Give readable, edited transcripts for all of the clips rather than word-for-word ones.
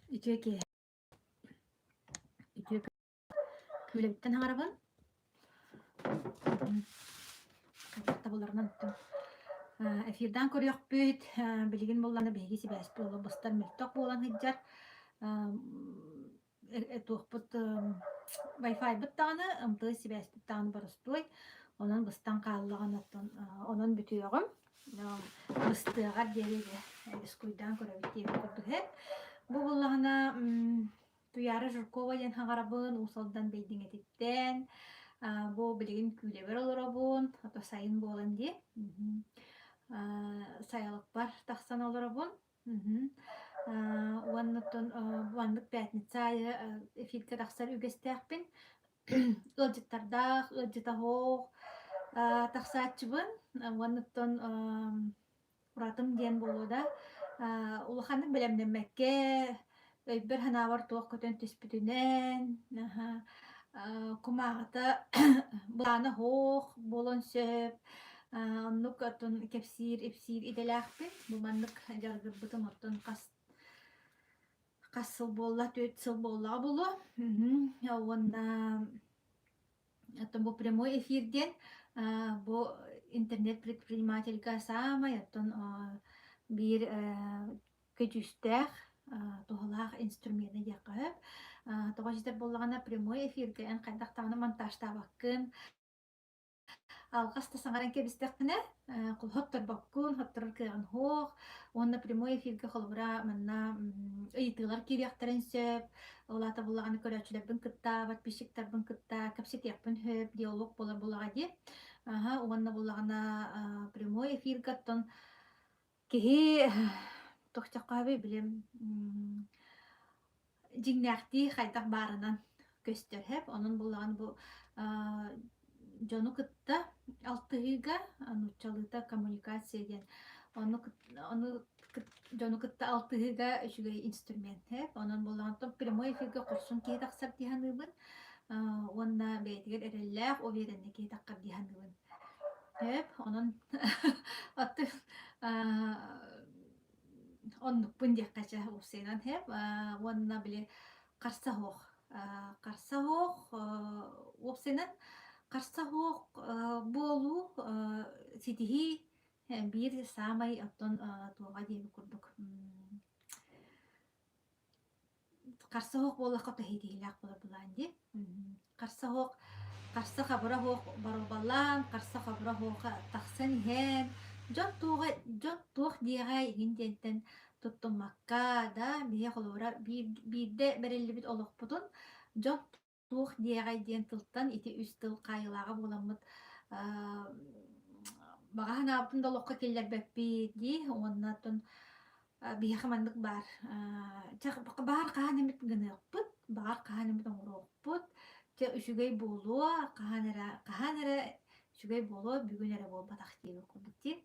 Үтүө киэһэ. Үтүө күүлэбиттэн аҥарабын. Табыларынан эфирдаан көрүөхпүт. Билигин буоллаҕына биһиги сибээспит олох быстар мөлтөх буолан сылдьар. Туохпут Wi-Fi-быт даҕаны, МТС сибээспит даҕаны боростуой. Онон быстан хааллаҕына оттон онон бүтүөҕүм. Быстыаҕар диэри дискуйдаан көрөбүт диэбит курдук һэ. Бу буоллаҕына Туйаара Жиркова диэн хаҥарабын, Уус Алдан Бэйдиҥэтиттэн. Бу билигин Күүлэбэр олоробун, ото сайын буолан дии. Сайылыкпар тахсан олоробун. Уонна оттон маннык пятница аайы эфиргэ тахсар үгэстээхпин. Ыалдьыттардаах, ыалдьыта суох тахсааччыбын. Уонна оттон уратым диэн буолуо да, улаханнык бэлэмнэммэккэ, өйбөр-санаабар туох көтөн түспүтүнэн, кумааҕыта былаана суох буолуон сөп. Оннук оттон кэпсиир-ипсиир идэлээхпин. Бу маннык дьарыгырбытым оттон хас хас сыл буолла, 4 сыл буоллаҕа буолуо. Уонна оттон бу прямой эфир диэн бу интернет-предпринимательга саамай оттон биир көдьүүстээх, туһалаах инструмена диэххэ сөп. Тоҕо дьиэтэр буоллаҕына прямой эфиргэ эн хайдах даҕаны монтажтаабаккын, Алҕас да саҥаран кэбистэххинэ, хотторбоккун, хотторор кыаҕын суох. Уонна прямой эфиргэ холобура манна ыйытыылар киириэхтэрин сөп. Ол аата буллаҕына көрөөччүлэрбин кытта, подписчиктарбын кытта кэпсэтиэхпин сөп, диалог буолар буоллаҕа дии. Аһа, уонна буллаҕына прямой эфиргэ оттон киһи туох диэххэ билим дьиҥнээхтии хайдах баарынан көстөр һэп. Онон буллаҕын бу дьону кытта алтыһыыга нууччалыыта коммуникация диэн ону ону дьону кытта алтыһыыга үчүгэй инструмент һэп. Онон буллаҕын прямой эфиргэ хорсун киһи тахсар дии саныыбын уонна бэйэтигэр эрэллээх уверенный киһи таххар дии саныыбын. Һэп. Онон оттон Оннукпун диэххэ чэ уопсайынан һэп уонна били харса суох харса суох уопсайынан харса суох буолуу ситиһии биир саамай оттон туоҕа диэбит курдук Харса суох буоллахха тэһиитиһиилээх буолар былаан дии. Харса суох, харса хабыра суох боруобалаан, харса хабыра суох тахсан иһэн, дьон туоҕа дьон туох диэҕэй игин диэнтэн туттуммакка да биһи холобура биир биирдэ бэриллибит олохпутун дьон туох диэҕэй диэн тылтан ити үс тыл хаайыылааҕа буоламмыт баҕа санаабытын да олоххо киллэрбэппит дии уонна оттон биһиэхэ маннык баар баар хаһан эмит гыныахпыт баҕар хаһан эмит оҥоруохпут чэ үчүгэй буолуо хаһан эрэ хаһан эрэ үчүгэй буолуо бүгүн эрэ буолбатах диэбит курдук дии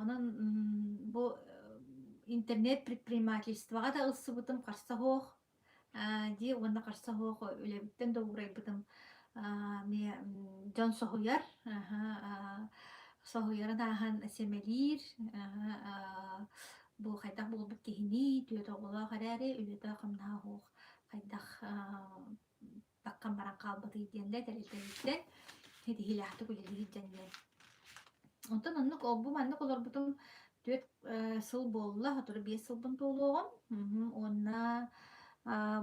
онон бу интернет предпринимательствоҕа да ылсыбытым харса суох дии уонна харса суох үлэбиттэн да уурайбытым эмиэ дьон соһуйар соһуйарын ааһан сэмэлиир бу хайдах буолбут киһиний түөрт оҕолоох эрээри үлэтэ-хамнаһа суох хайдах таххан баран хаалбатый диэн да тэрилтэбиттэн ситиһиилээхтик үлэлиир дьон диэн. Онтон оннук олбу маннык олорбутум 4 сыл буолла, сотору 5 сылбын туолуоҕум. Уонна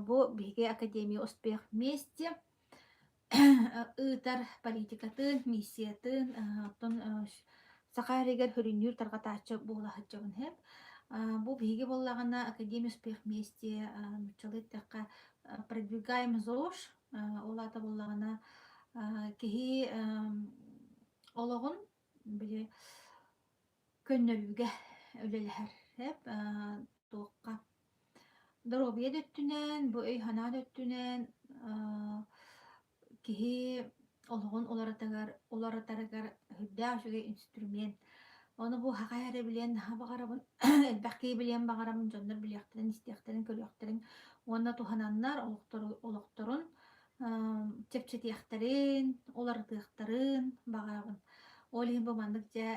бу биһиги Академия успех вместе ыытар политикатын, миссиятын, оттон саха эригэр хөрүннүүр тарҕатааччы буола сылдьабын һэп. Бу биһиги буоллаҕына Академия успех вместе нууччалыы эттэххэ продвигаем ЗОЖ, ол аата буоллаҕына киһи олоҕун били көннөрүүгэ үлэлэһэр туохха доруобуйа да өттүнэн, бу өй-санаа да өттүнэн киһи олоҕун уларытыгар уларытарыгар сүрдээх үчүгэй инструмент. Ону бу хахай эрэ билиэн наһаа баҕарабын, элбэх киһи билиэн баҕарабын, дьоннор билиэхтэрин, истиэхтэрин, көрүөхтэрин уонна туһананнар олохторун чэпчэтиэхтэрин, уларытыахтарын баҕарабын. Ол иһин бу маннык дьэ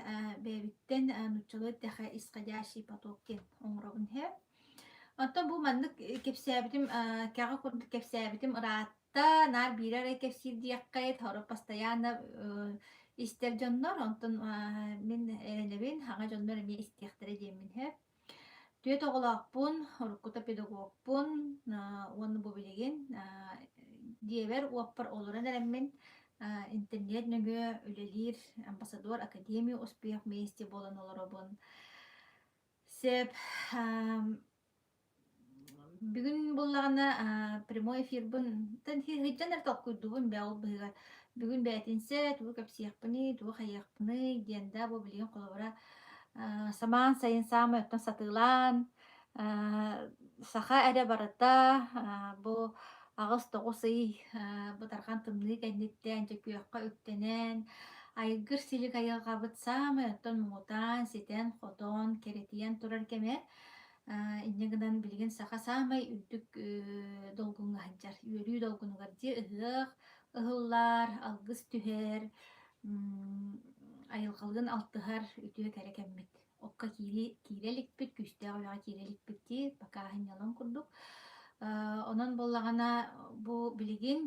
бэйэбиттэн нууччалыы эттэххэ исходящий поток диэн оҥоробун иһэ. Онтон бу маннык кэпсээбитим, кэҕэ курдук кэпсээбитим ыраатта, наар биири эрэ кэпсиир диэххэ, торо постоянно истэр дьоннор, онтон мин эрэнэбин, хаҥа дьоннор эмиэ истиэхтэрэ диэммин һэ. Түөрт оҕолоохпун, уруккута педагогпун уонна бу билигин дьиэбэр уоппар олорон эрэммин интернет нөҥүө үлэлиир амбассадор Академии успех вместе буолан олоробун. Сөп. Бүгүн буоллаҕына прямой эфирбын сылдьан эрэ толкуйдуубун бээ ол быһыыга бүгүн бээтинсэ тугу кэпсиэхпиний, тугу хайыахпыный диэн да бу билигин холобура самаан сайын саамай оттон сатыылаан саха эрэ барыта бу 8-9 ый бытархан тымныы кэнниттэн дьэ күөххэ үктэнэн айгыр силик айылҕабыт саамай оттон муҥутаан ситэн-хотон кэрэтийэн турар кэмэ. Инньэ гынан билигин саха саамай үрдүк долгуҥҥа сылдьар. Үөрүү долгунугар дьиэ ыһыах ыһыллар, алгыс түһэр, айылҕалыын алтыһар үтүө кэрэ кэммит. Окко киирэ иликпит, күүстээх үлэҕэ киирэ иликпит дии, пока сынньалаҥ курдук. Онон буоллаҕына бу билигин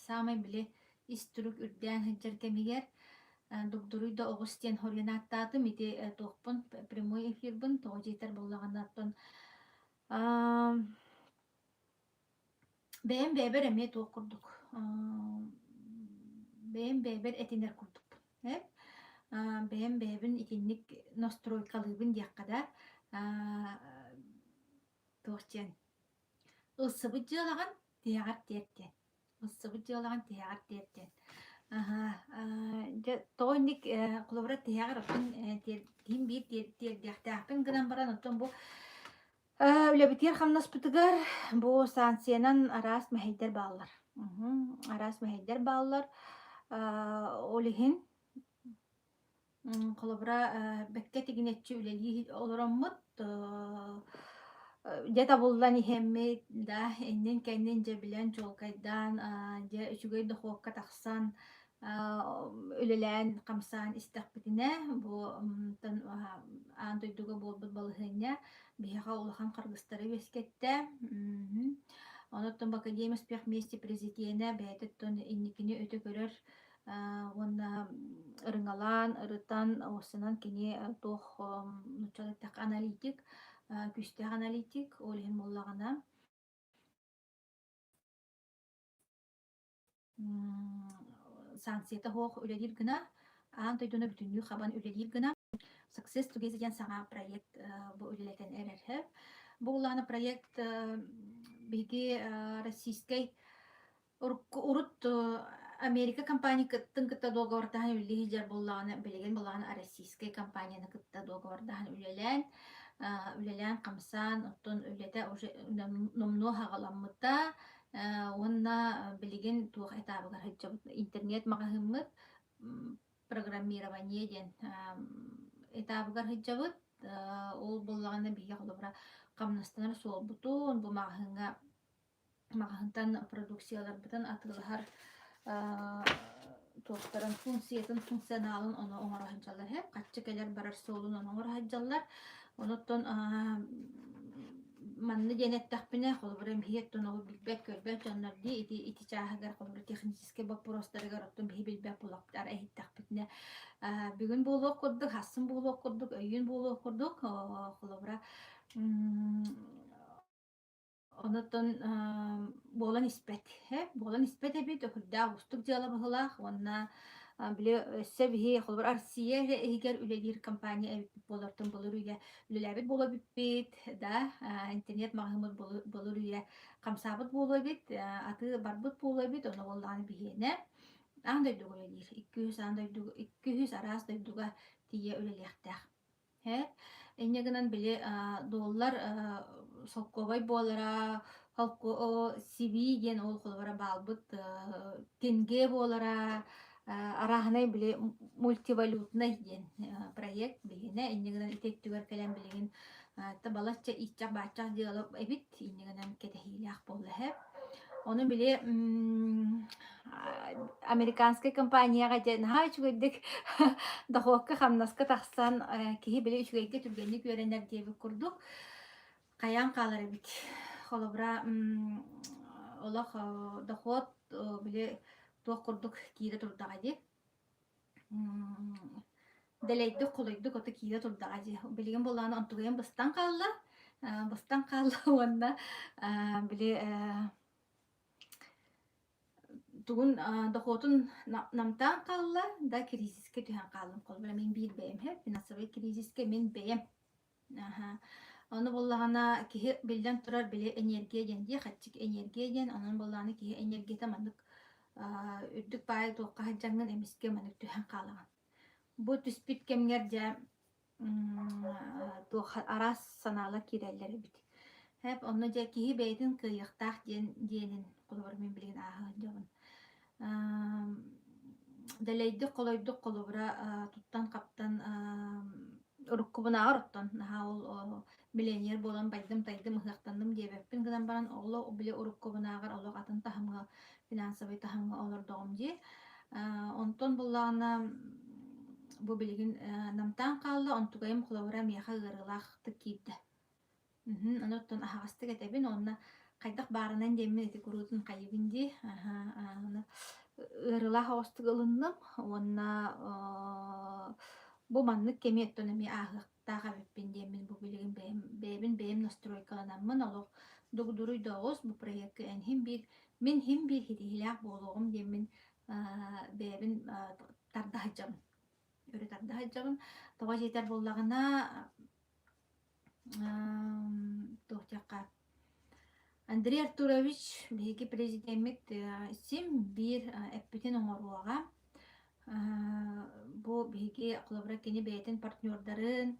Саамай били ис турук үрдээн сылдьар кэмигэр Дугдуруй да оҕус диэн хоруйан ааттаатым. Ити туохпун прямой эфирбын тоҕо дьиэтэр буоллаҕына оттон бэйэм бэйэбэр эмиэ туох курдук бэйэм бэйэбэр этинэр курдукпун. Э? Бэйэм бэйэбин итинник настройкалыыбын диэххэ да туох диэн Ылсыбыт дьыалаҕын тиһэҕэр тиэрт диэн. Ылсыбыт дьыалаҕын тиһэҕэр тиэрт диэн. Аһаа, дьэ тоҕо инник холобура тиһэҕэр оттон тиһин биир тиэрдиэхтээхпин гынан баран оттон бу үлэбитигэр-хамнаспытыгар бу санкциянан араас мэһэйдэр бааллар. Араас мэһэйдэр бааллар. Ол иһин Холобура, бэккэ тигинэччи үлэлии олороммут, дьэ табыллан иһэммит да, иннин-кэннин дьэ билэн, чуолкайдаан, дьэ үчүгэй дохуокка тахсан, үлэлээн, хамсаан истэхпитинэ, бу аан дойдуга буолбут балаһыанньа биһиэхэ улахан харгыстары үөскэттэ. Онон Академия успех вместе президенэ бэйэтэ оттон инникини өтө көрөр уонна ырыҥалаан, ырытан, уоссанан кини туох нууччалыы эттэххэ аналитик, күүстээх аналитик, ол иһин буоллаҕына санкцията суох үлэлиир гына, аан дойдуну бүтүннүү хабан үлэлиир гына Success Together диэн саҥа проект бу үлэлэтэн эрэр. Бу улаана проект биһиги российскай Урут Америка компаниятын кытта дуогабардаһан үлэлии сылдьар буоллаҕына, билигин буоллаҕына российскай компанияны кытта дуогабардаһан үлэлээн, үлэлээн-хамсаан, оттон үлэтэ уже номнуо саҕаламмыта уонна билигин туох этабыгар сылдьабыт интернет-маҕаһыыммыт программирование диэн этабыгар сылдьабыт. Ол буоллаҕына биһиги холобура хамнастанар суолбутун бу маҕаһыыҥҥа маҕаһыынтан продукцияларбытын атыылаһар туохтарын функциятын функционалын ону оҥоро сылдьаллар иһэ хаччы кэлэр барар суолун ону оҥоро сылдьаллар онуттан манна диэн эттэхпинэ холобура биһи оттон ол билбэт көрбөт дьоннор дии ити ити чааһыгар холобура техническэй боппуруостарыгар оттон биһи билбэт буолуохтар иһиттэхпитинэ бүгүн буолуох курдук хассын буолуох курдук өйүүн буолуох курдук холобура Онотон буолан испэт буолан испэт эбит, өкүрдээх уустук дьыала быһыылаах уонна били өссө биһи холобур Россия эрэ иһигэр үлэлиир компания эбиппит буолартан былыр үйэ үлэлээбит буола эбиппит да интернет маҕаһыыммыт былыр үйэ хамсаабыт буолуо эбит атыы барбыт буолуо эбит ону буоллаҕына биһиэнэ аан дойдуга үлэлиир 200 аан дойдуга 200 араас дойдуга тиийэ үлэлиэхтээх. Ээ, инньэ гынан били доллар солкуобай буолара, сибии диэн ол холобура баалбыт тенге буолара, арааһынай били мультивалютнай диэн проект биһиэнэ. Инньэ гынан ити өттүгэр кэлэн билигин балачча ииччэх-бааччах дьыала эбит, инньэ гынан кэтэһиилээх буолла эһэ. Ону били американскай компанияҕа дьэ наһаа үчүгэйдик дохуокка хамнаска тахсан киһи били үчүгэйгэ түргэнник үөрэнэр диэбит курдук хайаан хаалар эбит. Холобура, олох дохуот били туох курдук киирэ турдаҕа дии. Дэлэйдик, холойдук ото киирэ турдаҕа дии. Билигин буоллаҕына онтугуйан быстан хаалла. Быстан хаалла уонна били тугун дохуотун намтаан хаалла да кризискэ түһэн хааллым. Холобура мин биир бэйэм финансовый кризискэ мин бэйэм Аһа. Ону буоллаҕына киһи биллэн турар били энергия диэн дии хаччык энергия диэн онон буоллаҕына киһи энергията маннык аа үрдүк баайы туохха сылдьаҥҥын эмискэ маннык түһэн хаалаҕын. Бу түспүт кэмҥэр дьэ туох араас санаалар киирэллэр эбит. Хэп онно дьэ киһи бэйэтин кыайыахтаах диэн диэнин холобур мин билигин ааһа сылдьабын. Дэлэйдик холойдук холобура туттан-хаптан уруккубунааҕар оттон наһаа ол миллионер буолан байдым-тайдым ыһыахтанным диэбэппин гынан баран олох били уруккубунааҕар олох атын таһымҥа финансовый таһымҥа олордоҕум дии. Онтон буллаҕына бу билигин намтаан хаалла онтугайым холобура миэхэ ыарыылаахтык киирдэ. Мгм, ону оттон аһаҕастык этэбин уонна хайдах баарынан диэммин ити куруутун хайыбын дии. Аһа, аны ыарыылаах оҕустук ылынным уонна бу маннык кэми оттон эмиэ ааһыахтаах эбиппин диэммин бу билигин бэйэм бэйэбин бэйэм настройкаланаммын олох дугдуруй да оҕус бу проекка эн иһин биир мин иһин биир ситиһиилээх буолуоҕум диэммин бэйэбин тарда сылдьабын. Өрө тарда сылдьабын. Тоҕо диэтэр буоллаҕына туох диэххэ Андрей Артурович биһиги президеммит син биир эппитин оҥоруоҕа. Бу биһиги холобура кини бэйэтин партнердарын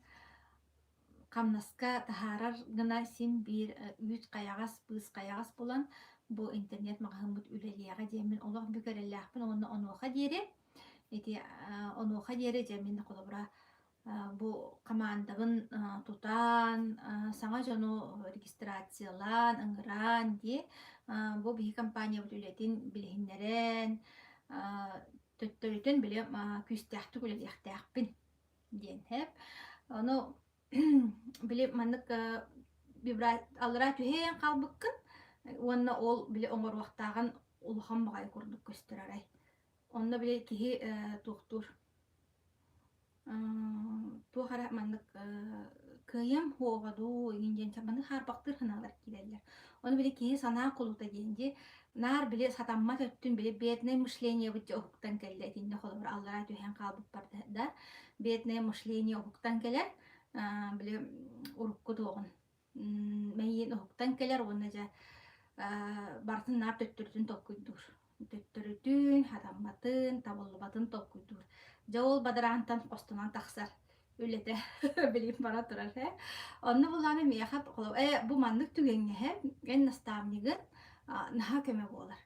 хамнаска таһаарар гына син биир үүт хайаҕас, быыс хайаҕас булан бу интернет маҕаһыыммыт үлэлиэҕэ диэммин олох бүк эрэллээхпин уонна онуоха диэри ити онуоха диэри дьэ мин холобура бу хамаандабын тутан, саҥа дьону регистрациялаан, ыҥыраан дии бу биһи компаниябыт үлэтин билиһиннэрэн, төттөрүтүн били күүстээхтик үлэлиэхтээхпин диэн һэп. Ону били маннык аллараа түһээн хаалбыккын уонна ол били оҥоруохтааҕын улахан баҕайы курдук көстөр арай. Онно били киһи туохтуур Туох эрэ маннык кыайыам суоҕа дуу игин диэн маннык хаарбахтыыр санаалар киирэллэр. Ону били киһи санаа кулута диэн дии наар били сатаммат өттүн били бедное мышлениебыт дьэ уһуктан кэллэ итиннэ холобур аллараа түһэн хаалбыппар да бедное мышление уһуктан кэлэр били урукку туоҕун мэйиин уһуктан кэлэр уонна дьэ барытын наар төттөрүтүн толкуйдуур. Төттөрүтүн, хатамматын, табыллыбатын толкуйдуур. Дьэ ол бадараантан хостонон тахсар үлэтэ билигин бара турар ээ. Онно буллаҕына миэхэ ээ бу маннык түгэҥҥэ эн наставнигын наһаа көмө буолар.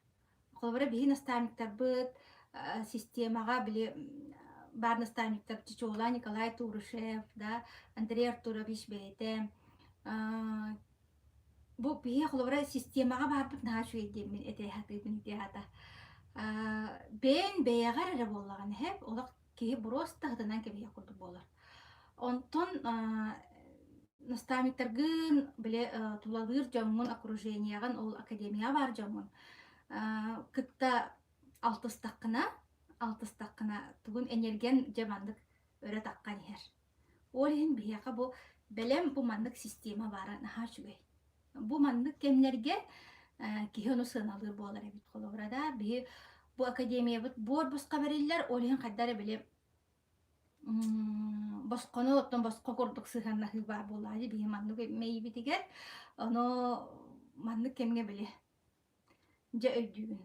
Холобура биһи наставниктарбыт системаҕа били баар наставниктар Чичуола Николай Турышев, да, Андрей Артурович бэйэтэ бу биһи холобура системаҕа баарбыт наһаа үчүгэй диэммин этэ сатыыбын ити аата. Бэйэҥ бэйэҕэр эрэ буоллаҕына иһэ олох киһи боруоста сытынан кэбиһиэх курдук буолар. Онтон наставниктаргын, били тулалыыр дьоҥҥун, окружениеҕын, ол академияҕа баар дьоҥҥун кытта алтыстаххына, алтыстаххына тугун энергиян дьэ маннык өрө таххан иһэр. Ол иһин биһиэхэ бу бэлэм бу маннык система баара наһаа үчүгэй. Бу маннык кэмнэргэ киһи ону сыаналыыр буолар эбит. Холобура да, биһи бу академиябыт буор босхо бэриллэр, ол иһин хайда эрэ били босхону оттон босхо курдук сыһыаннаһыы баар буоллаҕа дии биһи маннык мэйиибитигэр. Ону маннык кэмҥэ били дьэ өйдүүбүн.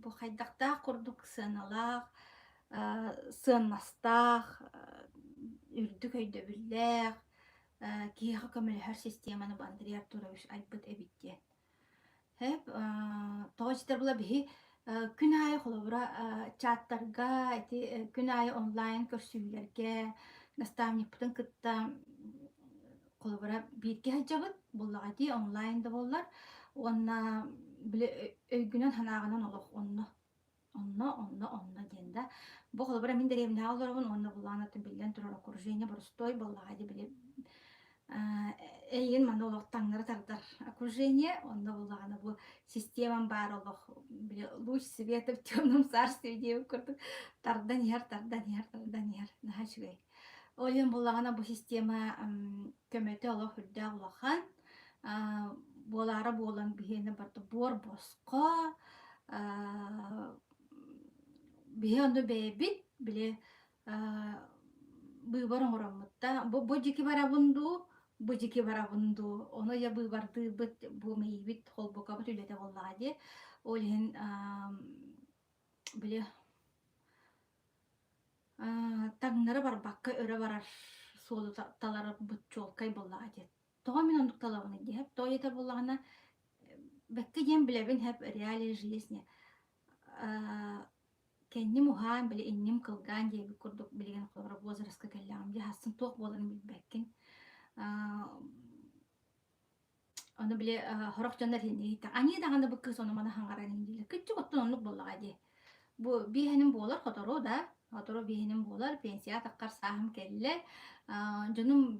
Бу хайдахтаах курдук сыаналаах, сыаннастаах, үрдүк өйдөбүллээх, киһиэхэ көмөлөһөр системаны бу Андрей Артурович айбыт эбит диэн. Хэп, тоҕо дьиэтэр була биһи күн аайы холобура чаттарга ити күн аайы онлайн көрсүһүүлэргэ наставникпытын кытта холобура бииргэ сылдьабыт буоллаҕа дии онлайн да буоллар. Уонна били өйгүнэн-санааҕынан олох онно онно, онно, онно диэн да. Бу холобура мин дэриэбинэҕэ олоробун уонна булаанатын биллэн турар окружение боростуой буоллаҕа дии били эйигин манна олох таҥнары тардар окружение, онно буллаҕына бу системам баар олох били луч света в темном царстве диэбит курдук тардан иһэр, тардан иһэр, тардан иһэр. Наһаа үчүгэй. Ол иһин буллаҕына бу система көмөтө олох үрдээх улахан. Буолаара буолан биһиэнэ барыта буор босхо биһи онно бэйэбит били быыбар оҥороммут да бу бу дьики барабын дуу бу дьики барабын дуу ону я быыбардыырбыт бу мэйиибит холбукабыт үлэтэ буоллаҕа дии ол иһин били таҥнары барбакка өрө барар суолу таларбыт чуолкай буоллаҕа дии Тоҕо мин оннук талабыный диэһэп, тоҕо диэтэр буоллаҕына, бэккэ диэн билэбин һэп реалии жизни. Кэнним уһаан, били инним кылгаан диэбит курдук билигин холобура возрастка кэллэҕим дии, хасын туох буоларын билбэккин. Ону били сорох дьоннор иһинниир аньыы даҕаны бу кыыс ону-маны хаҥаран иһин дииллэр. Кырдьык оттон оннук буоллаҕа дии. Бу биэһиним буолар сотору да, сотору биэһиним буолар, пенсияҕа таххар сааһым кэллэ. Дьонум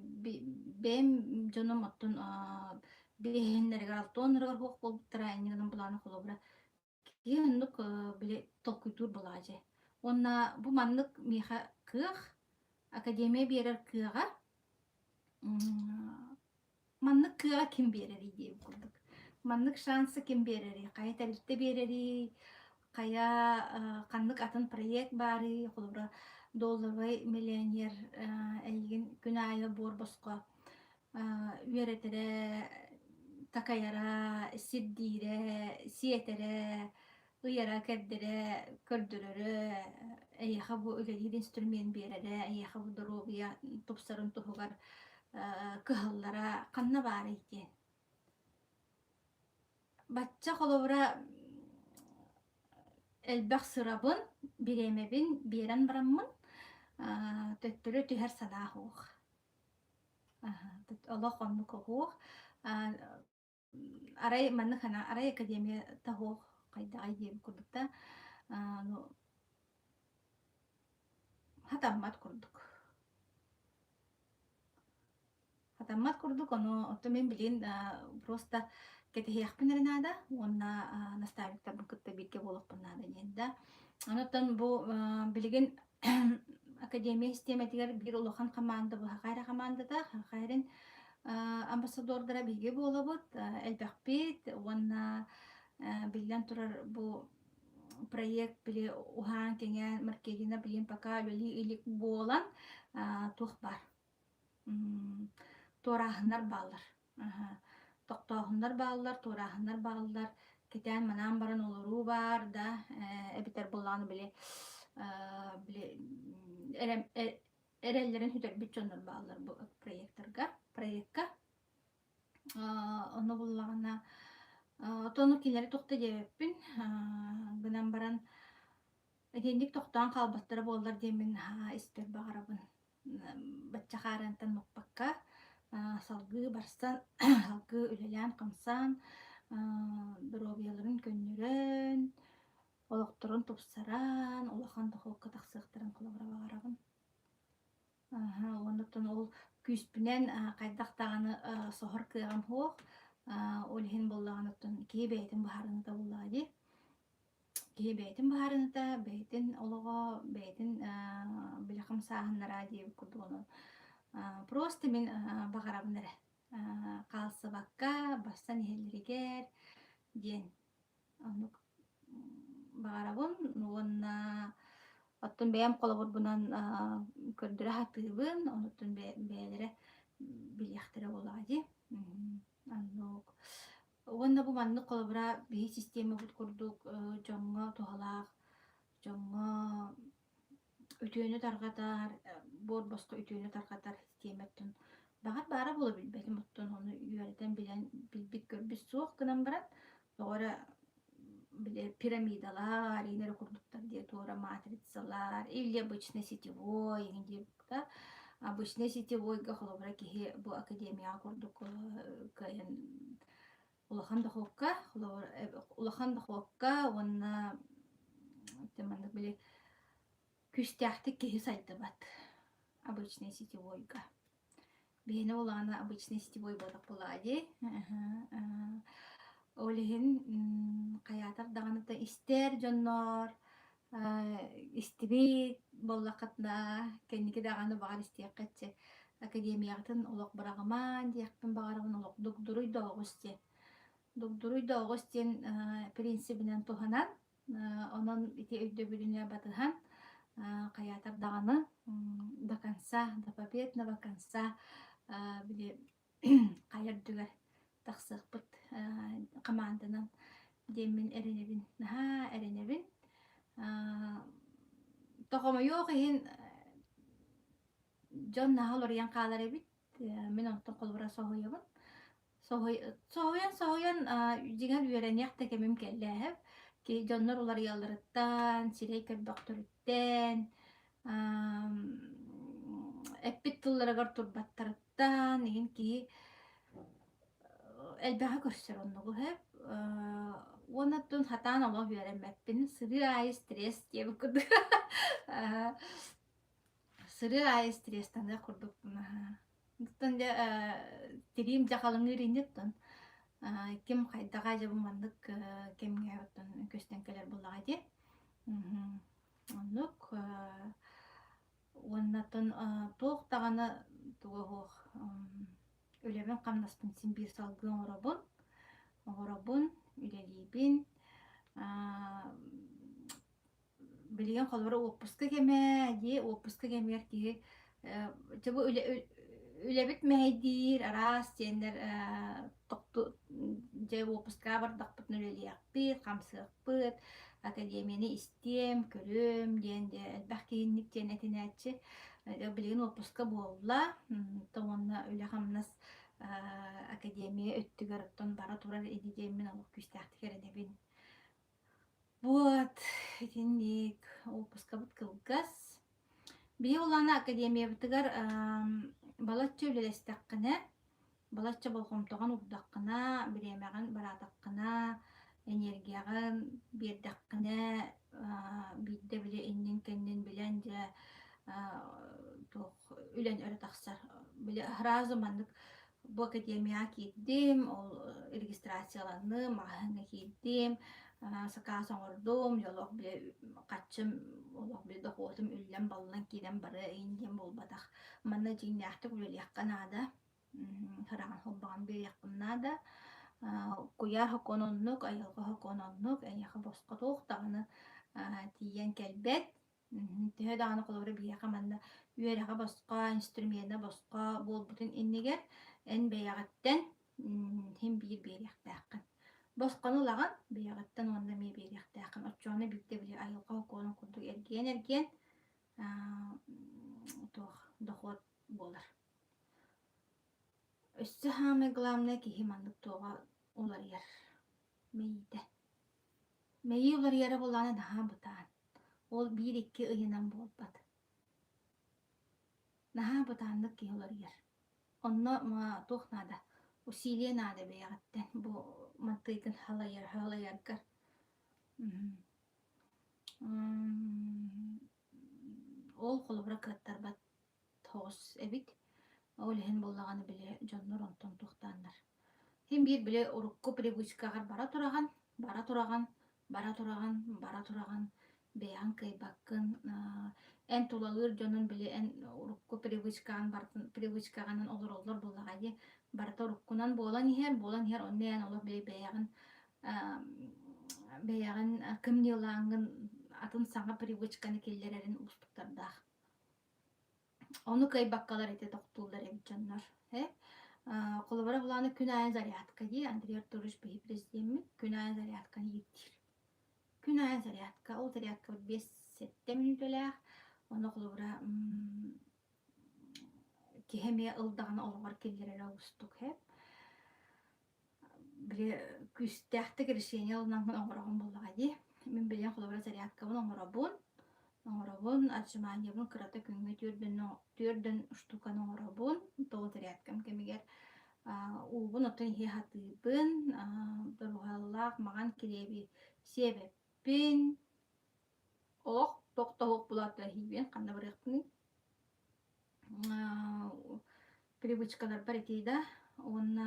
бэйэм дьонум оттон биэһиннэригэр алтыаннарыгар суох буолбуттара инньэ гынан былаана холобура киһи оннук били толкуйдуур буолаҕа дьэ. Уонна бу маннык миэхэ кыах, академия биэрэр кыаҕа Маннык кыаҕа ким биэрэрий диэбит курдук. Маннык шансы ким биэрэрий? Хайа тэрилтэ биэрэрий? Хайа ханнык атын проект баарый? Холобура, долларовай миллионер эйигин күн аайы буор босхо үөрэтэрэ, такайара, сирдиирэ, сиэтэрэ, ыйара-кэрдэрэ, көрдөрөрө, эйиэхэ бу үлэлиир инструмент биэрэрэ, эйиэхэ бу доруобуйа тупсарын туһугар кыһаллара ханна баарый диэн. Бачча холобура элбэх сырабын, бириэмэбин биэрэн бараммын төттөрү түһэр санаа суох. Олох оннук оһуох. Арай маннык хана арай академия таһуох хайдаҕай диэбит курдук да ну хатаммат курдук. Хатаммат курдук, ону оттон мин билигин просто кэтэһиэхпин эрэ наада уонна наставниктарбын кытта бииргэ буолуохпун наада диэн да. Онон бу билигин академия систиэмэтигэр биир улахан хамаанда бу Саха эрэ хамаандата, Саха эрин амбассадордара биһиги буолабыт, элбэхпит уонна биллэн турар бу проект били уһаан-кэҥээн маркетинга билигин пока үлэлии илик буолан туох баар туорааһыннар бааллар. Тохтооһуннар бааллар, туорааһыннар бааллар, кэтээн-манаан баран олоруу баар да, эбэтэр буоллаҕына били били эрэллэрин сүтэрбит дьоннор бааллар бу проектарга, проекка. Ону буллаҕына оттон кинилэри туох да диэбэппин, гынан баран итинник тохтоон хаалбаттара буоллар диэммин наһаа испэр баҕарабын. Бачча хаарыантан маппакка салгыы барсан, салгыы үлэлээн-хамсаан, доруобуйаларын көннөрөн, олохторун тупсаран, улахан дохуокка тахсыахтарын холобура баҕарабын. Уонна оттон ол күүспүнэн хайдах даҕаны соһор кыаҕым суох. Ол иһин буоллаҕына оттон киһи бэйэтин быһаарыныыта буоллаҕа дии. Киһи бэйэтин быһаарыныыта, бэйэтин олоҕо, бэйэтин били хамсааһыннара диэбит курдук онон просто мин баҕарабын эрэ хаалсыбакка барсан иһэллэригэр диэн оннук баҕарабын уонна оттон бэйэм холобурбунан көрдөрө сатыыбын, онуттан бэйэлэрэ билиэхтэрэ буоллаҕа дии. Оннук. Уонна бу маннык холобура биһи систиэмэбит курдук дьоҥҥо туһалаах, дьоҥҥо үтүөнү тарҕатар, буор босхо үтүөнү тарҕатар систиэмэттэн баҕар баара буола билбэтим оттон ону үөрэтэн билэн билбит-көрбүт суох гынан баран тоҕо эрэ били пирамидалар иҥин эрэ курдуктар диye туора матрицалар или обычный сетевой иҥин диэбит да обычный сетевойга холобура киһи бу академияҕа курдук кыайан. Улахан дохуокка, холобур, улахан дохуокка уонна маннык били күүстээхтик киһи сайдыбат обычный сетевойга. Биһиэнэ буоллаҕына обычный сетевой буоллах буоллаҕа дии. Ол иһин хайаатар даҕаны да истэр дьоннор истибит буоллаххытына кэнники даҕаны баҕар истиэххит чэ академияҕытын олох быраҕымаан диэхпин баҕарабын олох дугдуруй да оҕус диэн. Дугдуруй да оҕус диэн принцибинэн туһанан Онон ити өйдөбүлүнэ батыһан хайаатар даҕаны до конца, до победного конца били хайа үрдүгэр тахсыахпыт хамаанданан диэммин эрэнэбин, наһаа эрэнэбин. Тохомойуох иһин дьон наһаа уларыйан хаалар эбит. Мин онтон холобура соһуйабын. Соһуйан-соһуйан дьиҥэр үөрэниэх да кэмим кэллэ эһэм. Ки дьоннор уларыйалларыттан, сирэй көрбөхтөрүттэн, эппит тылларыгар турбаттарыттан иһин киһи элбэҕи көрсөр оннугу эһэм. Уонна оттон сатаан олох үөрэммэппин. Сырыы аайы стресс диэбит курдук. Сырыы аайы стресстаныах курдукпун аһаа. Оттон дьэ тириим дьэ халыҥыыр инниттэн ким хайдаҕа дьэ бу маннык кэмҥэ оттон көстөн кэлэр буоллаҕа дии. Оннук уонна оттон туох даҕаны туга суох үлэбин-хамнаспын син биир салгыы оҥоробун. Оҥоробун, үлэлиибин. Билигин холобура уоппуска кэмэ дии, уоппуска кэмигэр киһи э, бу үлэ үлэбит мэһэйдиир араас диэннэр э, тохту дьэ уоппускаҕа бардахпытына үлэлиэхпит, хамсыахпыт, академияны истиэм, көрүөм диэн дьэ элбэх киһинник диэн этинээччи. Билигин уоппуска буолла, уонна үлэ-хамнас академия өттүгэр оттон бара турар ини диэммин олох күүстээхтик эрэнэбин. Вот итинник уоппускабыт кылгас. Биһи улаана академиябытыгар балачча үлэлэстэххинэ, балачча болҕомтоҕун уурдаххына, бириэмэҕин бараатаххына, энергияҕын биэрдэххинэ, биирдэ били иннин-кэннин билэн дьэ туох үлэн өрө тахсар. Били сразу маннык Бу академияҕа киирдим, ол регистрацияланным, маҕаһыыҥҥа киирдим, сакаас оҥордум, дьэ олох били хаччым, олох били дохуотум үллэн-баллан киирэн барыа иһин диэн буолбатах. Манна дьиҥнээхтик үлэлиэххэ наада, хараҕын холбоон биэриэххин наада. Куйаар сокуон оннук, айылҕа сокуон оннук, эйиэхэ босхо туох даҕаны тиийэн кэлбэт. Төһө даҕаны холобура биһиэхэ манна үөрэҕэ босхо, инструмена босхо буолбутун иннигэр эн бэйэҕиттэн син биир биэриэхтээххин. Босхону ылаҕын, бэйэҕиттэн уонна эмиэ биэриэхтээххин. Оччоҕуна биирдэ били айылҕа сокуонун курдук эргийэн-эргийэн туох дохуот буолар. Өссө саамай главное киһи маннык туоҕа уларыйар мэйиитэ. Мэйии уларыйара буоллаҕына наһаа бытаан. Ол биир-икки ыйынан буолбат. Наһаа бытааннык киһи уларыйар. Онно туох наада? Усилие наада бэйэҕиттэн бу мантыйгын халайар халайаргар. Ол холобура кыаттарбат тоҕус эбит. Ол иһин буоллаҕына били дьоннор онтон туохтааннар. Син биир били урукку привычкаҕар бара тураҕын, бара тураҕын, бара тураҕын, бара тураҕын, бэйэҕин кыайбаккын, эн тулалыыр дьонун били эн урукку привычкаҕын барытын привычкаҕынан олороллор буоллаҕа дии. Барыта уруккунан буолан иһэр, буолан иһэр онно эн олох били бэйэҕин бэйэҕин кымньыылааҥҥын атын саҥа привычканы киллэрэрин уустуктардаах. Ону кыайбаккалар ити тохтууллар эбит дьоннор. Э? Холобура былааны күн аайы зарядка дии Андрей Артурович биһи президеммит күн аайы зарядканы иирдиир. Күн аайы зарядка. Ол зарядкабыт 5-7 мүнүүтэлээх. Ону холобура киһи эмиэ ылдаҕына олоҕор киллэрэрэ уустук. Э? Били күүстээхтик решение ылынан оҥороҕун буоллаҕа дии. Мин билигин холобура зарядкабын оҥоробун, оҥоробун, отжиманиебын кырата күҥҥэ түөрдэн, түөрдэн штуканы оҥоробун, тоҕо зарядкам кэмигэр. Уубун оттон иһэ сатыыбын, доруһаллаах маҥан килиэби сиэбэппин, олох тохтоһуох булаата иһиибин, ханна барыахпыный? Привычкаларбар итии да уонна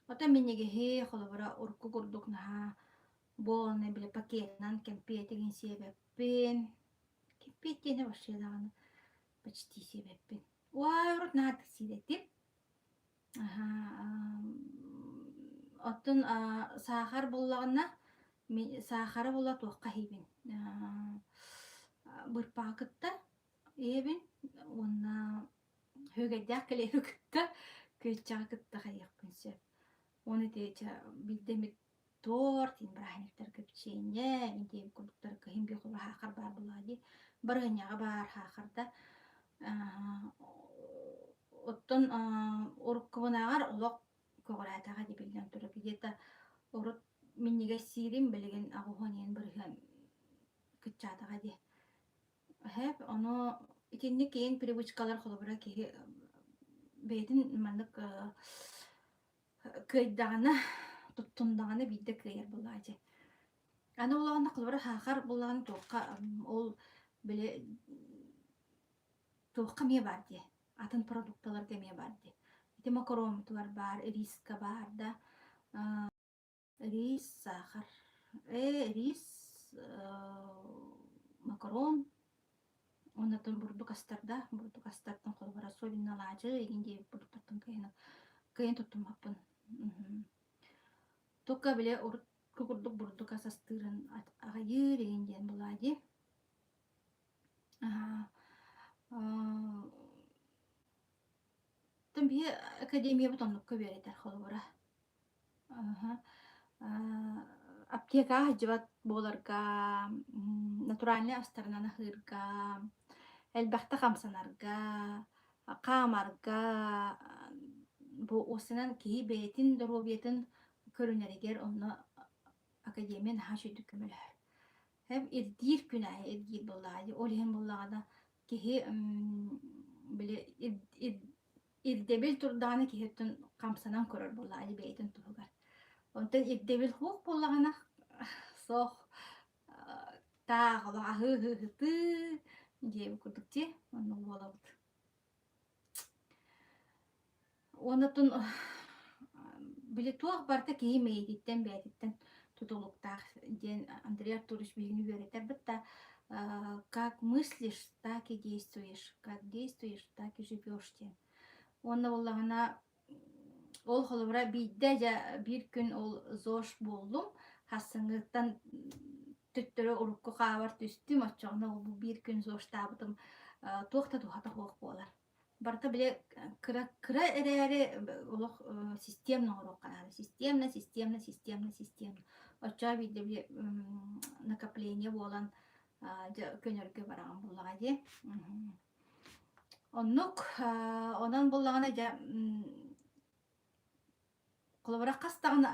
оттон минньигэһи холобура урукку курдук наһаа буолан били пакетынан кэмпиэтигин сиэбэппин. Кэмпиэт диэни вообще даҕаны почти сиэбэппин. Уай урут наһаа сиир этим. Оттон саахар буоллаҕына, саахара буолла туохха иһиибин бырпаҕы кытта иһэбин уонна үөгэйдээх кэлиэби кытта, күөччэҕи кытта хайыахпын сөп. Уонна ити чэ биирдэ эмит торт, бырааһынньыктарга печенье, диэн курдуктар кыһын биир холобур саахар баар буоллаҕа дии. Барыанньаҕа баар саахар да. Оттон уруккубунааҕар олох көҕүрээтэҕэ дии биллэн турар. Где-то урут минньигэс сиирим билигин 80 иэн бырыһыан кыччаатаҕа дии. Эһээп, ону итинник киэҥ привычкалар холобура киһи бэйэтин маннык кыайдаҕына, туттуннаҕына биирдэ кыайар буоллаҕа дии. Аны буоллаҕына холобура саахар буоллаҕына туохха ол били туохха эмиэ баар дии, атын продукталарга эмиэ баар дии. Ити макароммутугар баар, риска баар да Рис, саахар. Ээ, рис, макарон уонна бурдук астарда. Бурдук астартан холобура особенно алаадьы игин диэбит бурдуктартан кыайан кыайан туттуммаппын. Только били урукку курдук бурдук ас астыырын аҕыйыыр игин диэн буолаа дии. Оттон биһи академиябыт оннукка үөрэтэр холобура. Аһа. Аптекаҕа сылдьыбат буоларга, натуральнай астарынан аһыырга, элбэхтэ хамсанарга, хаамарга, бу уопсайынан киһи бэйэтин доруобуйатын көрүнэригэр онно академия наһаа үчүгүйдүк көмөлөһөр. Һэм ирдиир күн аайы ирдиир буоллаҕа ол иһин буоллаҕына киһи били Ирдэбил турдаҕына киһи өттүн хамсанан көрөр буоллаҕа бэйэтин туһугар. Онтон ирдэбил суох буоллаҕына суох таах олох аһыы-аһыы диэбит курдук дии оннук буолабыт. Уонна били туох барыта киһи мэйиититтэн бэйэтиттэн тутулуктаах диэн Андрей Артурович биһигини үөрэтэр да как мыслишь, так и действуешь, как действуешь, так и живешь диэн. Уонна буоллаҕына ол холобура биирдэ дьэ биир күн ол ЗОЖ буоллум, хассыҥҥыттан төттөрү урукку хаабар түстүм, оччоҕуна ол бу биир күн ЗОЖтаабытым туох да туһата суох буолар. Барыта били кыра кыра эрээри олох системно оҥоруохха наада. Системно, системно, системно, системно. Оччоҕо биирдэ били накопление буолан дьэ көнөргө бараҕын буоллаҕа дии. Оннук онон буоллаҕына дьэ холобура хас даҕаны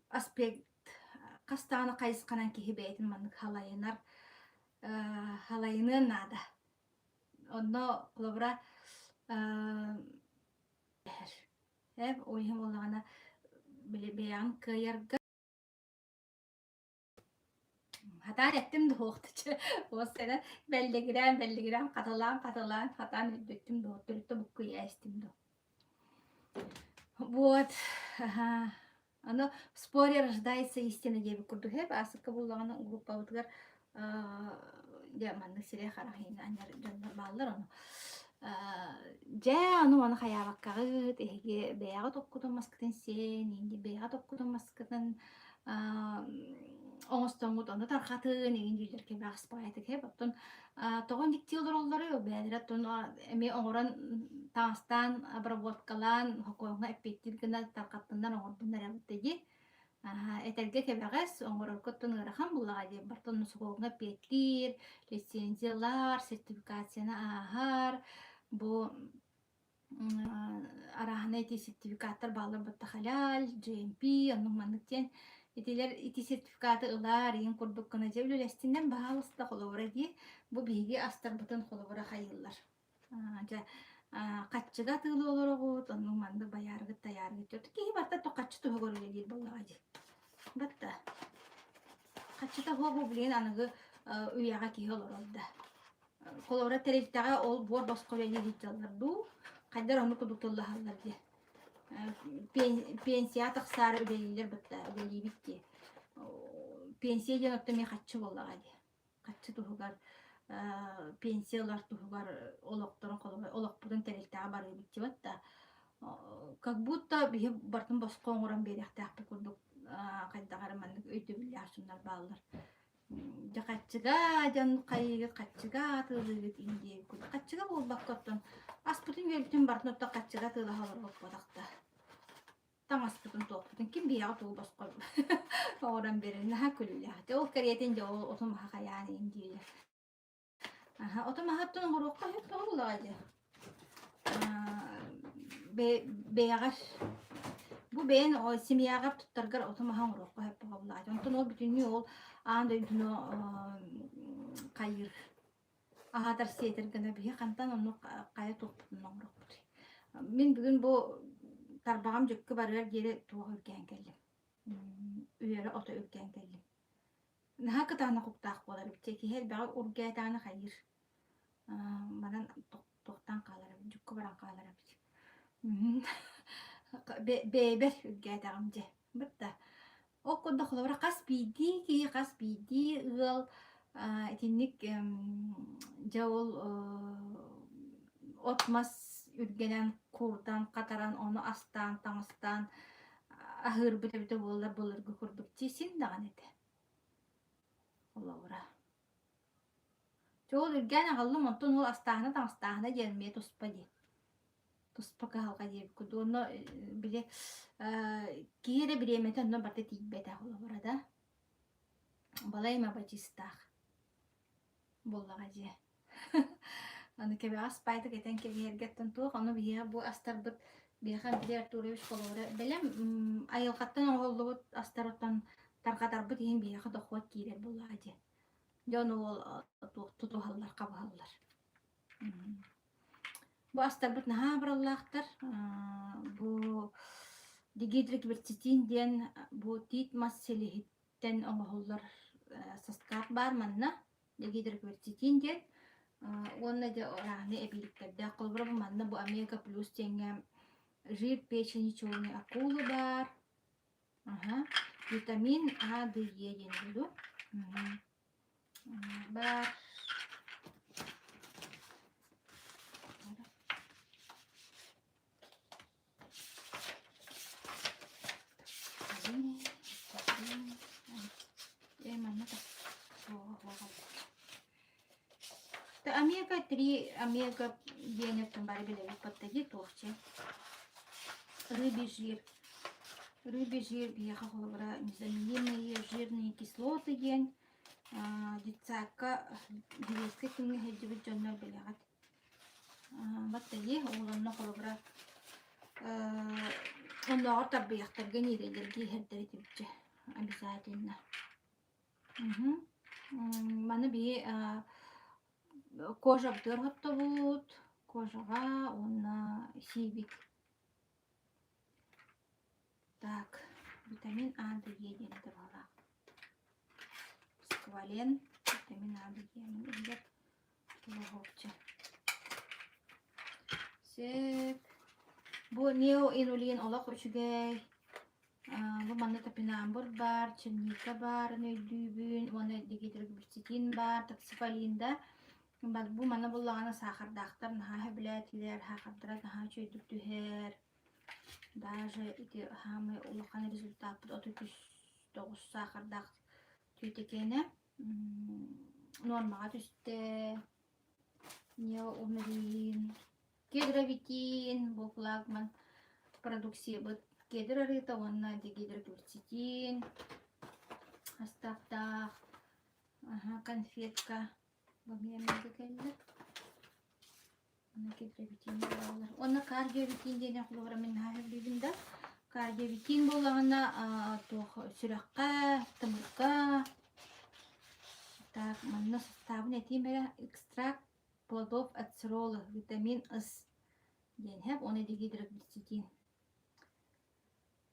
аспект хас даҕаны хайысханан киһи бэйэтин маннык халайынар халайыныан наада. Онно холобура э ол иһин буоллаҕына били бэйэҕин кыайарга Хатаан эттим да суохтучу уоссайынан бэллигирээн бэллигирээн хатылаан хатылаан хатаан өлбүттүм дуо төрүттэ буккуйа истим дуо Вот аха Аны в споре рождается истина диэбит курдук һэп аасыкка буллаҕына группабытыгар дьэ маннык сирэй харах иһин анньар дьоннор бааллар ону дьэ ону маны хайаабаккаҕыт эһиги бэйэҕит оккутун маскытын сиэн инди бэйэҕит оккутун маскытын оҥостоҥҥут ону тарҕатын иҥин дииллэр кэбэҕэс баҕайытык һэп оттон тоҕо инниктии олороллоруй бэйэлэрэ оттон эмиэ оҥорон таҥастаан обработкалаан хокуоҥҥа эппиэттиир гына тарҕаттыннар оҥордуннар эбит дии этэргэ кэбэҕэс оҥорорго оттон ыарахан буоллаҕа дии бартон сокуоҥҥа эппиэттиир лицензиялар сертификацияны ааһар бу арааһынай ити сертификаттар бааллар батта халяль, GMP, оннук маннык диэн итилэр ити сертификаты ылаар иин курдук гына дьэ үлэлэстиннэр баһаалыста холобура дии бу биһиги астарбытын холобура хайыыллар дьэ. Хаччыга атыылыы олороҕут, оннук маннык байааргыт тайааргыт. Киһи барыта хаччы туһугар үлэлиир буоллаҕа дии. Батта. Хаччыта суох бу билигин аныгы үйэҕэ киһи олорор да. Холобура тэрилтэҕэ ол буор босхо үлэлии сылдьаллар дуу, хайдах оннук курдук тыллаһаллар дии. Пенсия тахсаары үлэлииллэр батта үлэлиибит дии. Пенсия диэн оттон эмиэ хаччы буоллаҕа дии. Хаччы туһугар пенсия ылар туһугар олохторун холобура олохпутун тэрилтэҕэ барыыбыт дии да как будто биһи барытын босхо оҥорон биэриэхтээхпит курдук хайдах эрэ маннык өйдөбүллээх дьоннор бааллар. Дьэ хаччыга дьон хайыыгыт хаччыга атыылыыгыт индиэ курдук хаччыга буолбакка оттон аспытын үөлбүтүн барытын оттон хаччыга атыылаһа олорбоппотох да таҥаспытын туохпутун ким биһиэхэ тугу босхо оҥорон биэрэр наһаа күлүүлээх. Дьэ ол кэриэтин дьэ ол оту маһа хайаан иһин дииллэр. Аха оту маһаттан оҥоруохха сөп тоҕо булаҕа дьэ. Бэйэҕэр бу бэйэн семьяҕар туттаргар оту маһа оҥоруохха сөп тоҕо булаҕа. Онтон ол бүтүннүү ол аан дойдуну хайыыр аһатар сиэтэр гына биһи хантан оннук хайа туохпутун оҥоруохпутуй. Мин бүгүн бу тарбаҕым дьүккү барыар диэри туох үргээн кэллим. Үөрэ ото үргээн кэллим. Наһаа кытаанах уктаах буолар эбит. Киһи элбэҕи ургээтэҕинэ хайыыр. Манан туохтаан хаалар эбит, дьукку баран хаалар эбит. Бэйэбэр үргээтэҕим дьэ. Бытта. Ол курдук холобура хас биирдии киһи, хас биирдии ыал итинник дьэ ол от-мас үргэнэн, куурдан, хатаран, ону астаан, таҥастаан аһыырбыт эбитэ буоллар былыргы курдук дии син даҕаны этэ. Холобура. Дьэ ол үргээн аҕаллым, онтон ол астааһына таҥастааһына диэн эмиэ туспа дии. Туспа кыһалҕа диэбит курдук. Онно били киһи эрэ бириэмэтэ онно барыта тиийбэтэ холобура да. Балай эмэ бачыыстаах буоллаҕа дии. Аны кэбэҕэс баайдык этэн кэбиһэргэттэн туох ону биһиэхэ бу астарбыт биһиэхэ Андрей Артурович холобура бэлэм айылҕаттан оҥоһуллубут астарыттан тарҕатарбыт иһин биһиэхэ дохуот киирэр буоллаҕа дии. Дьон ол туох тутуһаллар, хабыһаллар. Бу астарбыт наһаа абыраллаахтар. Бу дигидрокверцетин диэн бу тиит мас силиһиттэн оҥоһуллар састаап баар манна. Дигидрокверцетин диэн уонна дьэ ыраахны эбииликтэрдээх. Холобура бу манна бу омега плюс диэҥҥэ жир печени черной акулы баар. Аха. Витамин А, Д, Е диэн буолуо. Баар. Омега-3, омега диэн бары билэбит баттаги туохча. Рыбий жир. Рыбий жир биһиэхэ холобура незаменимые жирные кислоты диэн детсадка дириэскэ күҥҥэ сылдьыбыт дьоннор билэҕит. Баттайыы ол онно холобура оннооҕор тарбыйахтарга ньирэйдэргэ иһэрдэр этибит обязательно. Маны биһи кожабытыгар хоттобут, кожаҕа уонна сиибит. Так, витамин А, Д, Е диэн табалаах. Сквален, витамин А, Д, Е иһигэр Лоһуопча. Сөп. Бу неоинулин олох үчүгэй. Бу манна топинамбур баар, черника баарын өйдүүбүн уонна дигидроглицетин баар, токсифалин да. Бу манна буллаҕына саахардаахтар наһаа сөбүлээтилэр, саахардара наһаа үчүгэйдик түһэр. Даже ити саамай улахан результаппыт 39 саахардаах түөтэкээнэ нуормаҕа түстэ. Неоумерин, кедровитин, бу флагман продукциябыт кедр арыыта уонна дигидроглицетин астаахтаах конфетка бу эмиэ кэллэ. Уонна кедровитин буолаллар. Уонна кардиовитин диэн холобура мин наһаа сөбүлүүбүн да. Кардиовитин буоллаҕына туох сүрэххэ, тымырга так манна састаабын этиим эрэ экстракт плодов ацеролы, витамин С. диэн һэп уонна дигидроглицетин.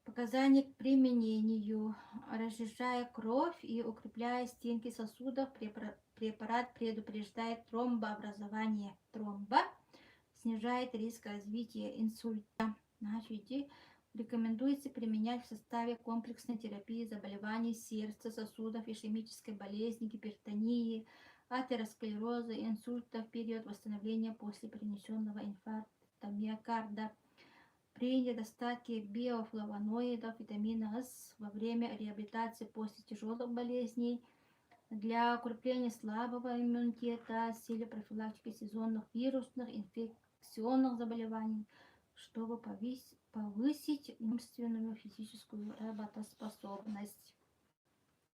Показания к применению. Разжижая кровь и укрепляя стенки сосудов, препарат предупреждает тромбообразование тромба, снижает риск развития инсульта. Значит, рекомендуется применять в составе комплексной терапии заболеваний сердца, сосудов, ишемической болезни, гипертонии, атеросклероза, инсульта в период восстановления после перенесенного инфаркта миокарда, при недостатке биофлавоноидов, витамина С во время реабилитации после тяжелых болезней, для укрепления слабого иммунитета с целью профилактики сезонных вирусных инфекционных заболеваний, чтобы повысить умственную физическую работоспособность.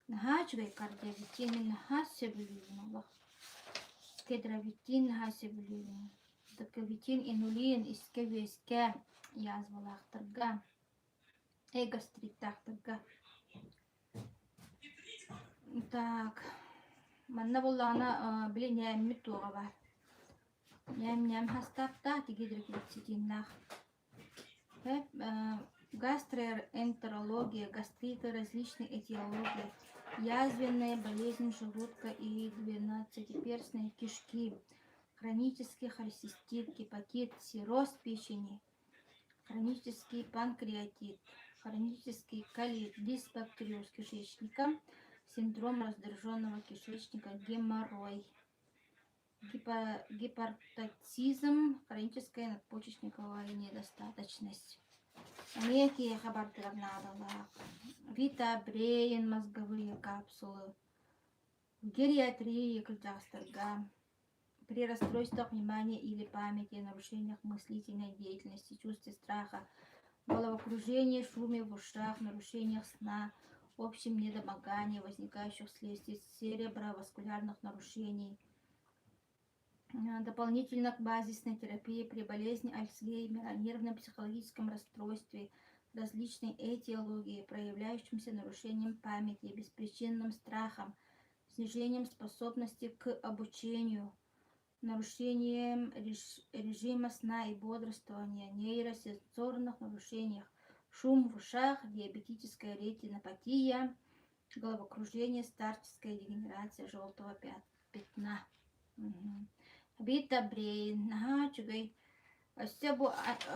Наһаа үчүгэй кардиовитин мин наһаа сөбүлүүбүн олох. Кедровитин наһаа сөбүлүүбүн. Дыковитин, инулин искэ-үөскэ, язвалаахтарга, гастриттаахтарга. Так, манна буоллаҕына били ньээммит туоҕа баар. Ньээм-ньээм хастаахтаах, дигидроглицетиннаах. Гастроэнтерология, гастриты различной этиологии, язвенная болезнь желудка и двенадцатиперстной кишки, хронический холецистит, гепатит, цирроз печени, хронический панкреатит, хронический колит, дисбактериоз кишечника, синдром раздраженного кишечника, геморрой гипертацизм, хроническая надпочечниковая недостаточность. Эмиэ киһиэхэ бардырар наадалаах. Витабрейн мозговые капсулы, гериатрия кырдьаҕастарга, при расстройствах внимания или памяти, нарушениях мыслительной деятельности, чувстве страха, головокружении, шуме в ушах, нарушениях сна, общем недомогании, возникающих вследствие цереброваскулярных нарушений – Дополнительно к базисной терапии при болезни Альцгеймера, нервно-психологическом расстройстве, различной этиологии, проявляющемся нарушением памяти, беспричинным страхом, снижением способности к обучению, нарушением режима сна и бодрствования, нейросенсорных нарушениях, шум в ушах, диабетическая ретинопатия, головокружение, старческая дегенерация желтого пятна. Витабрейн наһаа үчүгэй. Өссө бу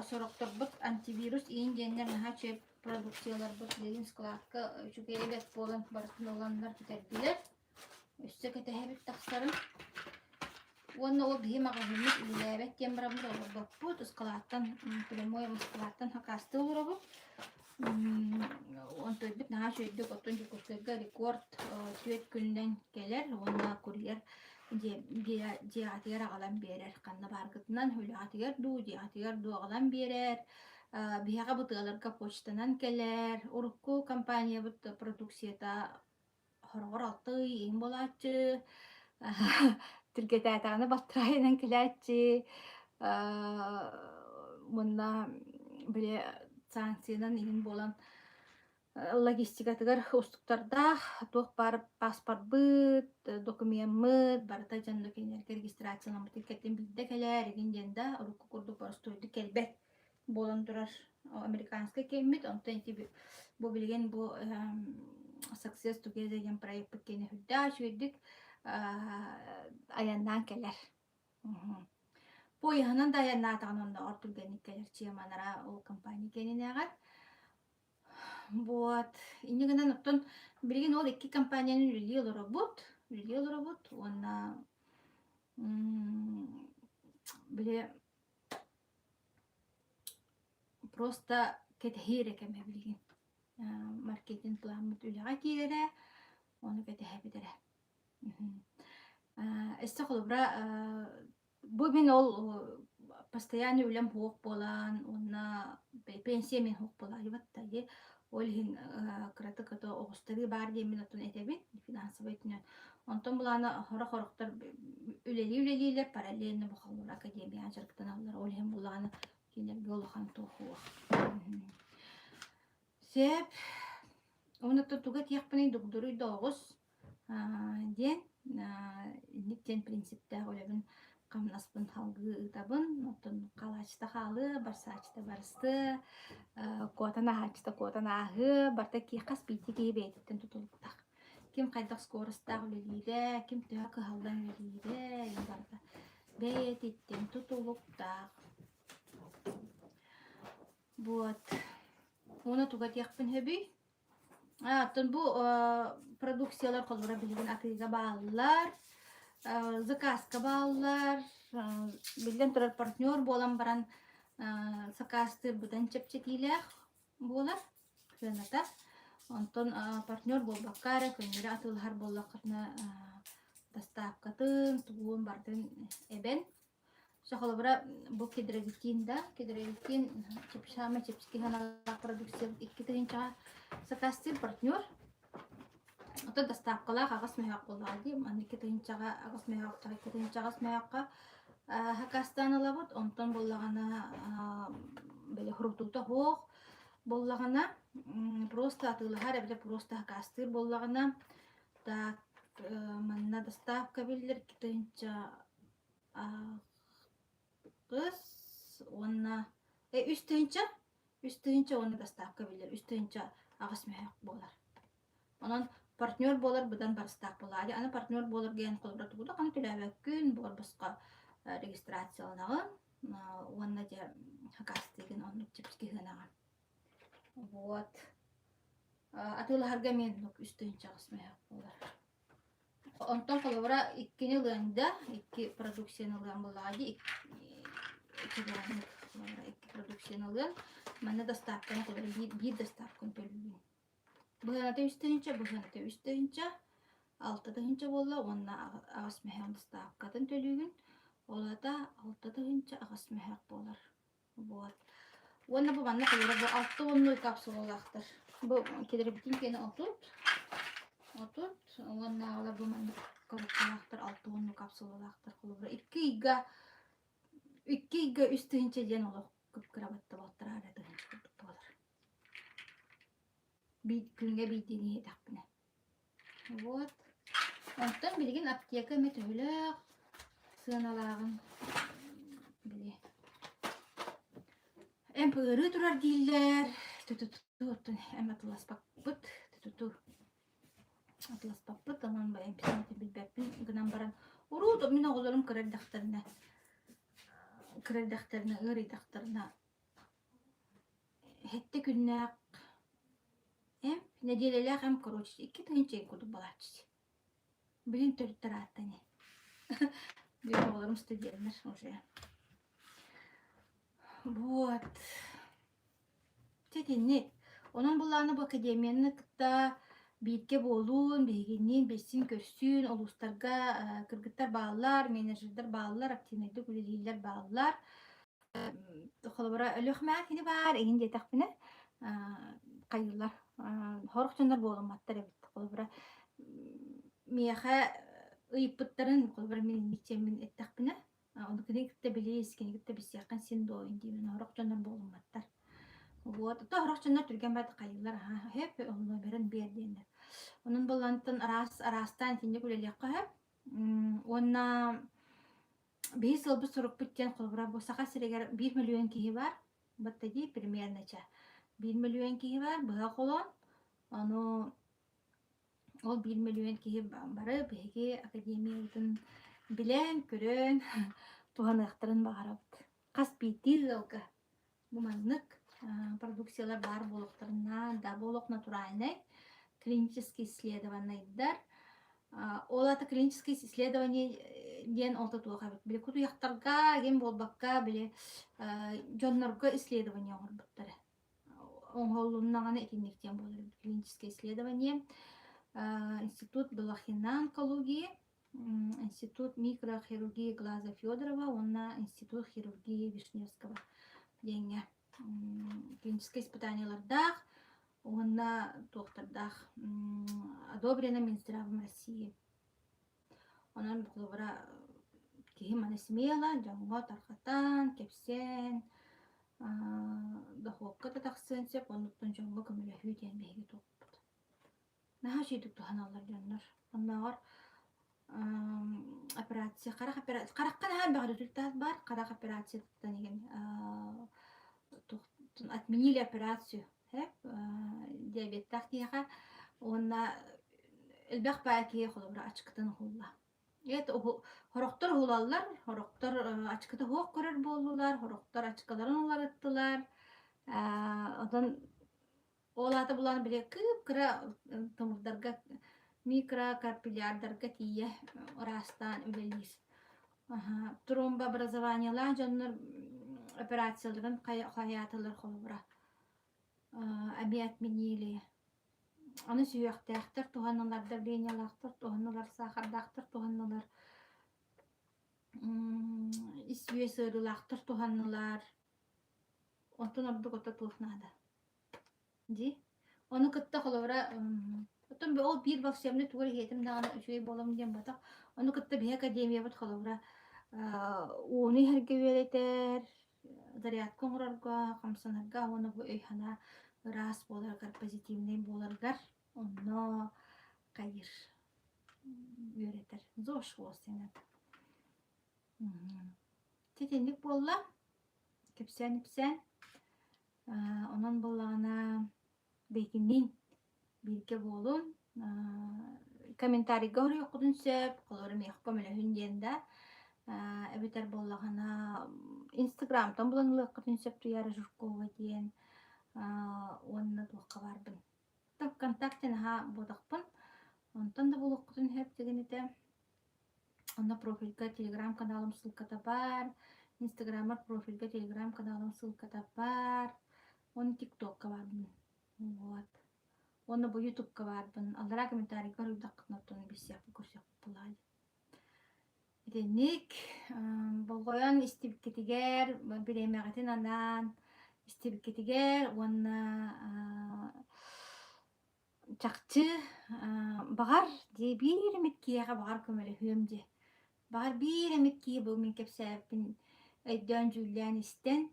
сорохторбут антивирус иин диэннэр наһаа үчүгэй продукцияларбыт билигин складка үчүгэй эбэт буолан барытын ыланнар бүтэрдилэр. Өссө кэтэһэбит тахсарын. Уонна ол биһи маҕаһыыммыт үлэлээбэт диэн бараммыт олорбоппут. Ыскалааттан прямой Москваттан хакаастыы олоробут. Онтуйбут наһаа үчүгэйдик оттон Дьокуускайга рекорд түөрт күнүнэн кэлэр уонна курьер дьиэҕитигэр аҕалан биэрэр. Ханна бааргытынан үлэҕитигэр дуу, дьиэҕитигэр дуу аҕалан биэрэр. Биһиэхэ бу тыаларга почтанан кэлэр. Урукку компаниябыт продукцията Хороҕор алта ый иһин буолааччы, түргэтээтэҕинэ балтараа кэлээччи, уонна били санкциянан иһин буолан логистикатыгар уустуктардаах, туох баар паспорбыт, докумеммыт барыта дьон кинилэргэ регистрацияламмытын кэлин биирдэ кэлээр игин диэн да урукку курдук боростуойдук кэлбэт буолан турар американскай кэммит онтон ити бу билигин бу Success Together диэн проекпыт киэнэ сүрдээх үчүгэйдик айаннаан кэлэр. Поеһынан да айаннаатаҕына оннооҕор түргэнник кэлэр чеманара ол компания киэнинээҕэр. Вот. Инньэ гынан оттон билигин ол икки компанияны үлэлии олоробут. Үлэлии олоробут уонна били Просто кэтэһии эрэ кэмэ билигин. Маркетинг плааммыт үлэҕэ киирэрэ, ону кэтэһэбит эрэ. Өссө холобура бу мин ол постоянный үлэм суох буолан уонна пенсия мин суох буолаайбат дии. Ол иһин кыратык ото оҕустарыы баар диэммин оттон этэбин финансовай өттүнэн. Онтон былаана сорох-сорохтор үлэлии-үлэлиилэр параллельно бу холобура академияҕа дьарыктаналлар. Ол иһин булааны кинилэргэ улахан туох Сөп. Уонна туга этиэхпиний дугдуруй да оҕус диэн инник диэн принциптээх үлэбин. Хамнаспын салгыы ыытабын, оттон халааччыта хаалыа, барсааччыта барыстыа, куотан ааһааччыта куотан ааһыа, барыта хас биирдии киһи бэйэтиттэн тутулуктаах. Ким хайдах скоростаах үлэлиирэ, ким төһө кыһаллан үлэлиирэ, барыта бэйэтиттэн тутулуктаах. Вот. Уонна туга диэхпин сөбүй? Оттон бу продукциялар холобура билигин атыыга бааллар, заказка бааллар, биллэн турар партнер буолан баран сакаастыырбытын чэпчэтиилээх буолар сыаната. Онтон партнер буолбакка эрэ көннөрү атыылаһар буоллаххытына доставкатын, тугун барытын эбэн Чэ, холобура, бу кедровитин да, кедровитин самый чэпчэки сыаналаах продукция 2 тыһыынчаҕа сакаастыыр партнер. Оттон доставкалаах аҕыс мөһөөх буоллаҕа дии. Аны 2 тыһыынчаҕа аҕыс мөһөөхтөх 2 тыһыынча аҕыс мөһөөххө сакаастаан ылабыт. Онтон буоллаҕына били хрутуута суох буоллаҕына просто атыылаһар эбэтэр просто сакаастыыр буоллаҕына так манна доставка биллэр 2 тыһыынча аҕыс уонна 3 тыһыынча, 3 тыһыынча уонна доставка биллэр 3 тыһыынча 8 мөһөөх буолар. Онон партнер буолар быдан барыстаах буолаары. Аны партнер буолар диэн холобура тугу да ханы төлөөбөккүн, буор босхо регистрацияланаҕын уонна дьэ хакастыыгын оннук чэпчэки сыанаҕа. Вот. Атыылаһарга эмиэ оннук 3 тыһыынча 8 мөһөөх буолар. Онтон холобура иккини ылыаҥ да, икки продукцияны ылыаҥ буоллаҕа дии, холобура икки продукцияны ылыаҥ. Манна доставканы холобура биир, биир доставканы төлүүгүн. Быһыаната 3 тыһыынча, быһыаната 3 тыһыынча, 6 тыһыынча буолла уонна аҕыс мөһөөх доставкатын төлүүгүн. Ол аата 6 тыһыынча 8 мөһөөх буолар. Вот. Уонна бу манна холобура бу алта уоннуй капсулалаахтар. Бу кедровитин киэнэ 30, 30 уоннааҕылар бу маннык коробкалаахтар 60 капсулалаахтар. Холобура 2 ыйга 2 ыйга 3 тыһыынча диэн олох кып-кыра баттабаттара эрэ тыһыынча курдук буолар. Биир күҥҥэ биирдиини иһитэхпинэ. Вот. Онтон билигин аптека эмэ төһөлөөх сыаналааҕын били эмп ыарыы турар дииллэр. Ту-ту-ту оттон эм атыласпаппыт. Ту-ту-ту атыласпаппыт. Онон бу эмп сыанатын билбэппин гынан баран уруут мин оҕолорум кыра эрдэхтэринэ кыра эрдэхтэринэ ыарыйдахтарына сэттэ күннээх Эмп, нэдиэлэлээх эмп, короче, 2 тыһыынча курдук буолааччы. Билин төрүттэр ааттан ини. Биир оҕолорум студеннар уже. Вот. Дьэ итинник. Онон буллаҕына бу академияны кытта бииргэ буолуун, биһигинниин билсин-көрсүүн, улуустарга кыргыттар бааллар, менеджердэр бааллар, активнайдык үлэлииллэр бааллар. Холобура, Өлүөхүмэҕэ кини баар эҥин диэтэхпинэ, хайыылар, сорох дьоннор буолумматтар эбит. Холобура, миэхэ ыйыппыттарын, холобура, мин инникчиэммин эттэхпинэ, ону кини кытта билис, кини кытта билсиэххин син дуо диибин, сорох дьоннор буолумматтар. Вот, то сорох дьоннор түргэн баҕайытык хайыылар, аһаа, сөп, ол номерын биэр диэннэр. Онон буоллаантан араас араастаан итинник үлэлиэххэ сөп. Уонна Биһи сыалбыт-сорукпут диэн холобура бу Саха сиригэр 1 мөлүйүөн киһи баар, батта дии примерно ча 1 мөлүйүөн киһи баар, быһа холоон, ону ол 1 мөлүйүөн киһи бары биһиги академиябытын билэн, көрөн туһаныахтарын баҕарабыт. Хас биирдии ыалга Бу маннык продукциялар баар буолуохтарына да бу олох натуральнай клинически исследованнайдар. Ол аата клиническое исследование диэн ол туох эбит. Били кутуйахтарга диэн буолбакка били дьоннорго исследование оҥорбуттара. Оҥоһулуннаҕына итинник диэн буолар эбит клиническое исследование. Институт Балахина онкологии Институт микрохирургии Глаза Федорова уонна Институт хирургии Вишневского диэҥҥэ клиническэй испытаниелардаах уонна туохтардаах одобрено Минздравом России. Онон холобура киһи маны смело дьоҥҥо тарҕатан, кэпсээн, дохуокка да тахсыан сөп, оннуттан дьоҥҥо көмөлөһүү диэн биһиги туохпут. Наһаа үчүгэйдик туһаналлар дьоннор. Оннооҕор Операция харах операция харахха наһаа элбэх результат баар харах операциятыттан игин отменили операцию диабеттаах киһиэхэ уонна элбэх баай киһи холобура ачыкытын уһулла. Эт сорохтор уһулаллар, сорохтор ачыкыта суох көрөр буоллулар, сорохтор ачыкыларын уларыттылар. Онон Ол аата булан били кыып-кыра тымырдарга, микрокапиллярдарга тиийэ ыраастаан үлэлиир. Тромбообразованиелаах дьоннор операцияларын хайаатылар холобура эмиэ отменили. Аны сүһүөхтээхтэр туһанылар, давлениелаахтар туһанылар, саахардаахтар туһаннылар, ис-үөс ыарыылаахтар туһаннылар. Онтон ордук ото туох наада. Дии. Ону кытта холобура, оттон ол биир волшебный тугу эрэ иһиэтим даҕаны үчүгэй буолуом диэн буотах. Ону кытта биһи академиябыт холобура ууну иһэргэ үөрэтэр, зарядка оҥорорго, хамсанарга уонна бу өй-санаа ыраас буоларыгар, позитивнай буоларыгар онно хайыыр үөрэтэр. ЗОЖ диэн. Итинник буолла. Кэпсээн-ипсээн. Онон буоллаҕына бэйэтинниин бииргэ буолун, комментарийга суруйуоххутун сөп, холобура миэхэ көмөлөһүн диэн да, эбэтэр буоллаҕына инстаграмтан булан ылыаххытын сөп Туяра Жиркова диэн уонна туохха баарбын. ВКонтакте наһаа буотахпын, онтон да булуоххутун сөп деген этэ. Онно профильга телеграм-каналым ссылката баар, инстаграммар профильга телеграм-каналым ссылката баар, уонна тиктокка баарбын. Вот. Уонна бу ютубка баарбын. Аллараа комментарийга суруйдаххытына оттон билсиэхпит, көрсүөхпүт буолаҕа. Итинник болҕойон истибиккитигэр, бириэмэҕитин анаан истибиккитигэр уонна Чахчы, баҕар, дии биир эмит киһиэхэ баҕар көмөлөһүөм дии. Баҕар биир эмит киһи бу мин кэпсээбиппин өйдөөн-дьүүллээн истэн,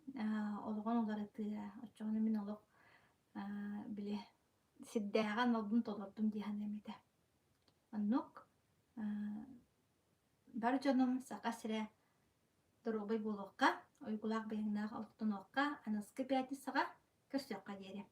олоҕун уларытыа. Оччоҕуна мин олох били сирдээҕи аналбын толордум дии саныам этэ. Оннук бар дьонум Саха сирэ доруобай буолуохха, уйгулаах быйаҥнаах олохтонуохха, аныгыскы пятницаҕа көрсүөххэ диэри.